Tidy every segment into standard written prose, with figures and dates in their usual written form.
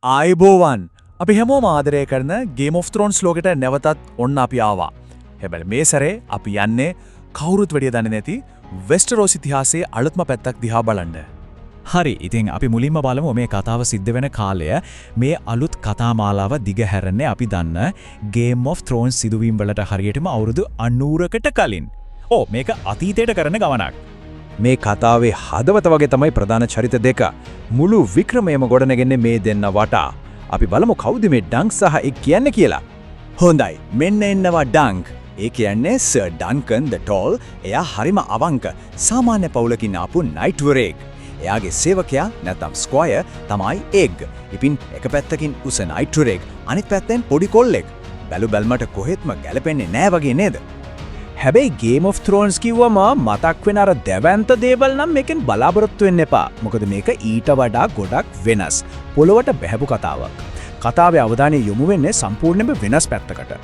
ආයුබෝවන්. අපි හැමෝම ආදරය කරන Game of Thrones ලෝකෙට නැවතත් ඔන්න අපි ආවා. හැබැයි මේ සැරේ අපි යන්නේ කවුරුත් වැඩිය දන්නේ නැති වෙස්ටරෝස් ඉතිහාසයේ අලුත්ම පැත්තක් දිහා බලන්න. හරි, ඉතින් අපි මුලින්ම බලමු මේ කතාව සිද්ධ වෙන කාලය. මේ අලුත් කතා මාලාව දිගහැරෙන්නේ අපි දන්න Game of Thrones සිදුවීම් වලට හරියටම අවුරුදු 90කට කලින්. ඔව්, මේක අතීතයට කරන ගමනක්. මේ කතාවේ හදවත වගේ තමයි ප්‍රධාන චරිත දෙක. මුළු වික්‍රමයම ගොඩනගෙන්නේ මේ දෙන්න වටා. අපි බලමු කවුද මේ ඩංක් සහ එග් කියන්නේ කියලා. හොඳයි, මෙන්න එන්නවා ඩංක්. ඒ කියන්නේ සර් ඩන්කන් ද ටෝල්. එයා හරිම අවංක සාමාන්‍ය පවුලකින් ආපු නයිට්වරයෙක්. එයාගේ සේවකයා නැත්නම් ස්ක්වයර් තමයි එග්. ඉතින් එක පැත්තකින් උස නයිට්වරයෙක්, අනිත් පැත්තෙන් පොඩි කොල්ලෙක්. බැලු බැල්මට කොහෙත්ම ගැලපෙන්නේ නෑ වගේ නේද? හැබැයි Game of Thrones කිව්වම මතක් වෙන අර දැවැන්ත දේවල් නම් මේකෙන් බලාපොරොත්තු වෙන්න එපා. මොකද මේක ඊට වඩා ගොඩක් වෙනස්. පොළොවට බැහැපු කතාවක්. කතාවේ අවධානය යොමු වෙන්නේ සම්පූර්ණයෙන්ම වෙනස් පැත්තකට.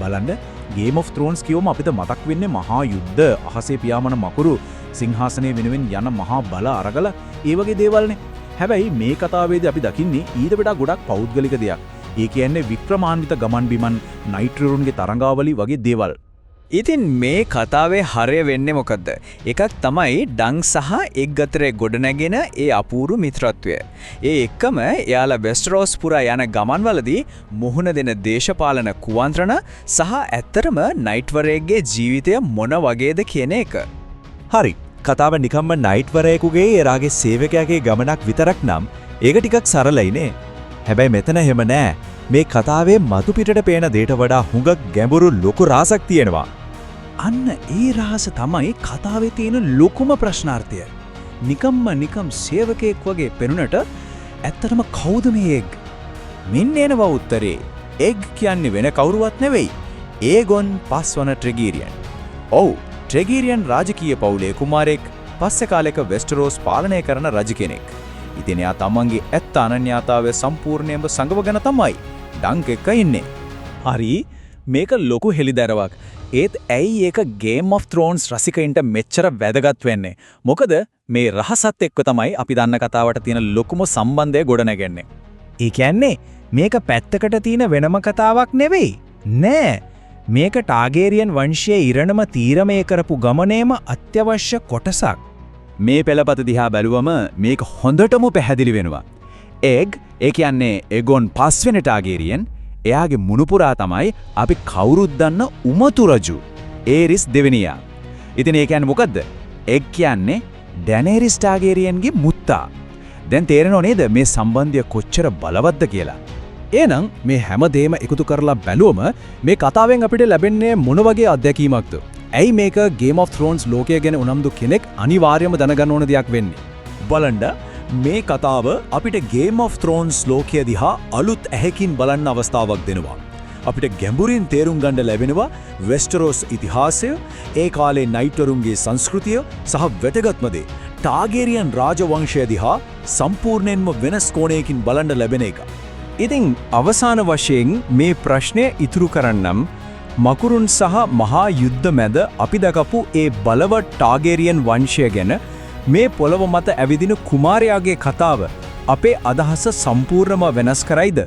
බලන්න, Game of Thrones කිව්වම අපිට මතක් වෙන්නේ මහා යුද්ධ, අහසේ පියාඹන මකුරු, සිංහාසනය වෙනුවෙන් යන මහා බල අරගල, ඒ වගේ දේවල්නේ. හැබැයි මේ කතාවේදී අපි දකින්නේ ඊට වඩා ගොඩක් පෞද්ගලික දෙයක්. ඒ කියන්නේ වික්‍රමාන්විත ගමන් බිමන්, නයිට්වරුන්ගේ තරඟාවලි වගේ දේවල්. ඉතින් මේ කතාවේ හරය වෙන්නේ මොකද්ද? එකක් තමයි ඩංක් සහ එග් අතරේ ගොඩනැගෙන ඒ අපූර්ව මිත්‍රත්වය. ඒ එක්කම එයාලා වෙස්ටරෝස් පුරා යන ගමන්වලදී මුහුණ දෙන දේශපාලන කුමන්ත්‍රණ සහ ඇත්තටම නයිට්වරයෙක්ගේ ජීවිතය මොන වගේද කියන එක. හරි. කතාව නිකම්ම නයිට්වරයෙකුගේ එයාගේ සේවකයාගේ ගමනක් විතරක් නම් ඒක ටිකක් සරලයි නේ. හැබැයි මෙතන එහෙම නෑ. මේ කතාවේ මතු පිටට පේන දේට වඩා හුඟක් ගැඹුරු ලොකු රහසක් තියෙනවා. අන්න ඒ රහස තමයි කතාවේ තියෙන ලොකුම ප්‍රශ්නාර්ථය. නිකම්ම නිකම් සේවකයෙක් වගේ පෙනුනට ඇත්තටම කවුද මේ එග්? මෙන්න එනවා උත්තරේ. එග් කියන්නේ වෙන කවුරුවත් නෙවෙයි. ඒගොන් පස්වන ට්‍රෙගීරියන්. ඔව්, ට්‍රෙගීරියන් රාජකීය පවුලේ කුමාරයෙක්, පස්සේ කාලෙක වෙස්ටරෝස් පාලනය කරන රජ කෙනෙක්. ඉතින් එයා තමන්ගේ ඇත්ත අනන්‍යතාවය සම්පූර්ණයෙන්ම සඟවගෙන තමයි ඩංක් එක්ක ඉන්නේ. හරි, මේක ලොකු හෙළිදරවක්. ඒත් ඇයි ඒක Game of Thrones රසිකයින්ට මෙච්චර වැදගත් වෙන්නේ? මොකද මේ රහසත් එක්ක තමයි අපි දන්න කතාවට තියෙන ලොකුම සම්බන්ධය ගොඩනැගෙන්නේ. ඒ කියන්නේ මේක පැත්තකට තියෙන වෙනම කතාවක් නෙවෙයි. නෑ. මේක ටාගේරියන් වංශයේ ඉරණම තීරණය කරපු ගමනේම අත්‍යවශ්‍ය කොටසක්. මේ පෙළපත දිහා බැලුවම මේක හොඳටම පැහැදිලි වෙනවා. එග්, ඒ කියන්නේ එගොන් පස්වෙනි ටාගේරියන්, එයාගේ මුණුපුරා තමයි අපි කවුරුත් දන්න උමතු රජු ඒරිස් දෙවෙනියා. ඉතින් ඒ කියන්නේ මොකද්ද? එග් කියන්නේ ඩැනේරිස් ටාගේරියන්ගේ මුත්තා. දැන් තේරෙනව නේද මේ සම්බන්ධය කොච්චර බලවත්ද කියලා? එහෙනම් මේ හැම දෙයක්ම එකතු කරලා බැලුවම මේ කතාවෙන් අපිට ලැබෙන්නේ මොන වගේ අත්දැකීමක්ද? ඇයි මේක Game of Thrones ලෝකය ගැන උනන්දු කෙනෙක් අනිවාර්යයෙන්ම දැනගන්න ඕන දෙයක් වෙන්නේ? බලන්න, මේ කතාව අපිට Game of Thrones ලෝකය දිහා අලුත් ඇහැකින් බලන්න අවස්ථාවක් දෙනවා. අපිට ගැඹුරින් තේරුම් ගන්න ලැබෙනවා වෙස්ටරෝස් ඉතිහාසය, ඒ කාලේ නයිට්වරුන්ගේ සංස්කෘතිය සහ වැදගත්ම දේ, ටාගේරියන් රාජවංශය දිහා සම්පූර්ණයෙන්ම වෙනස් කෝණයකින් බලන්න ලැබෙන එක. ඉතින් අවසාන වශයෙන් මේ ප්‍රශ්නය ඉතුරු කරන්නම්. මකුරුන් සහ මහා යුද්ධ මැද අපි දකපු ඒ බලවත් ටාගේරියන් වංශය ගැන මේ පොළව මත ඇවිදින කුමාරයාගේ කතාව අපේ අදහස සම්පූර්ණම වෙනස් කරයිද?